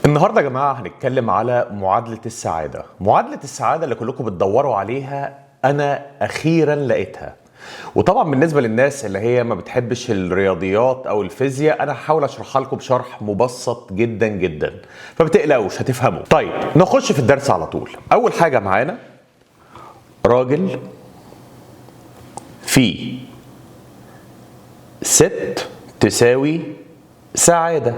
النهارده يا جماعة هنتكلم على معادلة السعاده. معادلة السعادة اللي كلكم بتدوروا عليها انا اخيرا لقيتها. وطبعا بالنسبة للناس اللي هي ما بتحبش الرياضيات او الفيزياء، انا هحاول اشرحها لكم بشرح مبسط جدا جدا، فما تقلقوش هتفهموا. طيب نخش في الدرس على طول. اول حاجة معانا راجل في ست تساوي سعاده.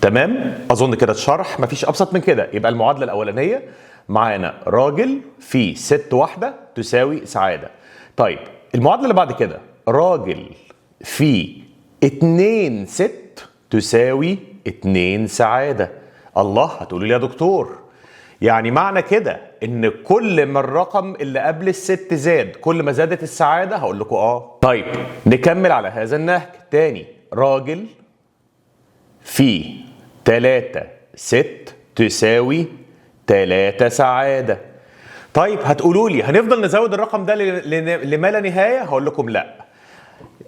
تمام؟ اظن كده الشرح مفيش ابسط من كده. يبقى المعادلة الاولانية معانا راجل في ست واحدة تساوي سعاده. طيب المعادلة اللي بعد كده راجل في اتنين ست تساوي اتنين سعاده. الله، هتقولي لي يا دكتور يعني معنى كده ان كل ما الرقم اللي قبل الست زاد كل ما زادت السعاده؟ هقول لكم اه. طيب نكمل على هذا النهج تاني. راجل في 3 ست تساوي 3 سعادة. طيب هتقولوا لي هنفضل نزود الرقم ده لما لا نهاية؟ هقول لكم لا.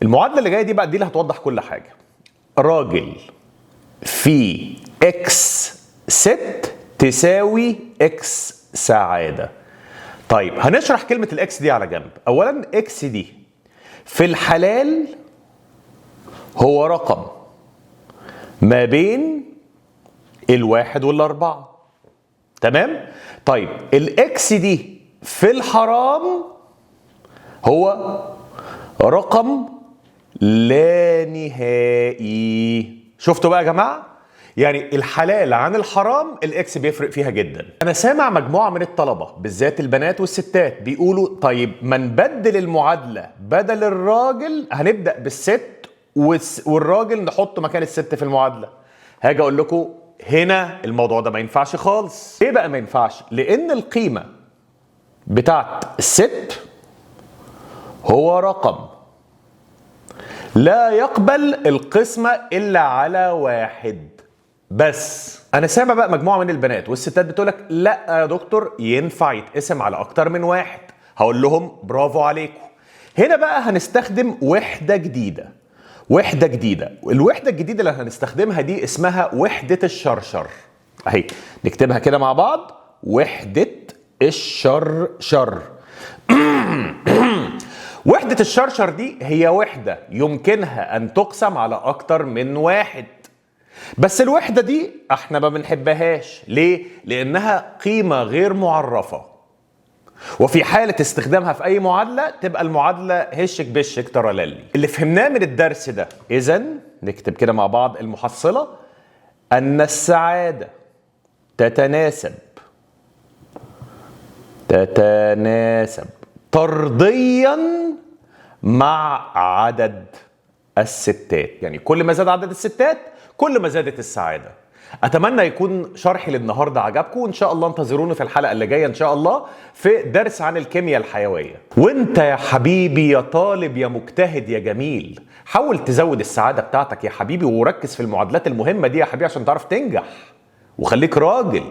المعادلة اللي جاية دي بقى دي اللي هتوضح كل حاجة. راجل في X ست تساوي X سعادة. طيب هنشرح كلمة ال X دي على جنب. أولا X دي في الحلال هو رقم ما بين الواحد والأربعة. تمام؟ طيب ال X دي في الحرام هو رقم لا نهائي. شفتوا بقى يا جماعة؟ يعني الحلال عن الحرام ال X بيفرق فيها جدا. انا سامع مجموعة من الطلبة بالذات البنات والستات بيقولوا طيب ما نبدل المعادلة، بدل الراجل هنبدأ بالست والراجل نحطه مكان الست في المعادلة. هاجي اقول لكم هنا الموضوع ده ما ينفعش خالص. ليه بقى ما ينفعش؟ لان القيمة بتاعت الست هو رقم لا يقبل القسمة إلا على واحد بس. أنا سامع بقى مجموعة من البنات والستات بتقولك لا يا دكتور ينفع يتقسم على أكتر من واحد. هقول لهم برافو عليكم. هنا بقى هنستخدم وحدة جديدة. وحدة جديدة. الوحدة الجديدة اللي هنستخدمها دي اسمها وحدة الشرشر. أهي نكتبها كده مع بعض، وحدة الشرشر. وحدة الشرشر دي هي وحدة يمكنها أن تقسم على أكتر من واحد، بس الوحدة دي احنا ما بنحبهاش. ليه؟ لأنها قيمة غير معرفة، وفي حالة استخدامها في أي معادلة تبقى المعادلة هشك بشك ترللي. اللي فهمناه من الدرس ده إذن نكتب كده مع بعض المحصلة، أن السعادة تتناسب طرديا مع عدد الستات. يعني كل ما زاد عدد الستات كل ما زادت السعادة. أتمنى يكون شرحي للنهاردة عجبكم، وإن شاء الله انتظروني في الحلقة اللي جاية إن شاء الله في درس عن الكيمياء الحيوية. وإنت يا حبيبي يا طالب يا مجتهد يا جميل، حاول تزود السعادة بتاعتك يا حبيبي، وركز في المعادلات المهمة دي يا حبيبي عشان تعرف تنجح، وخليك راجل.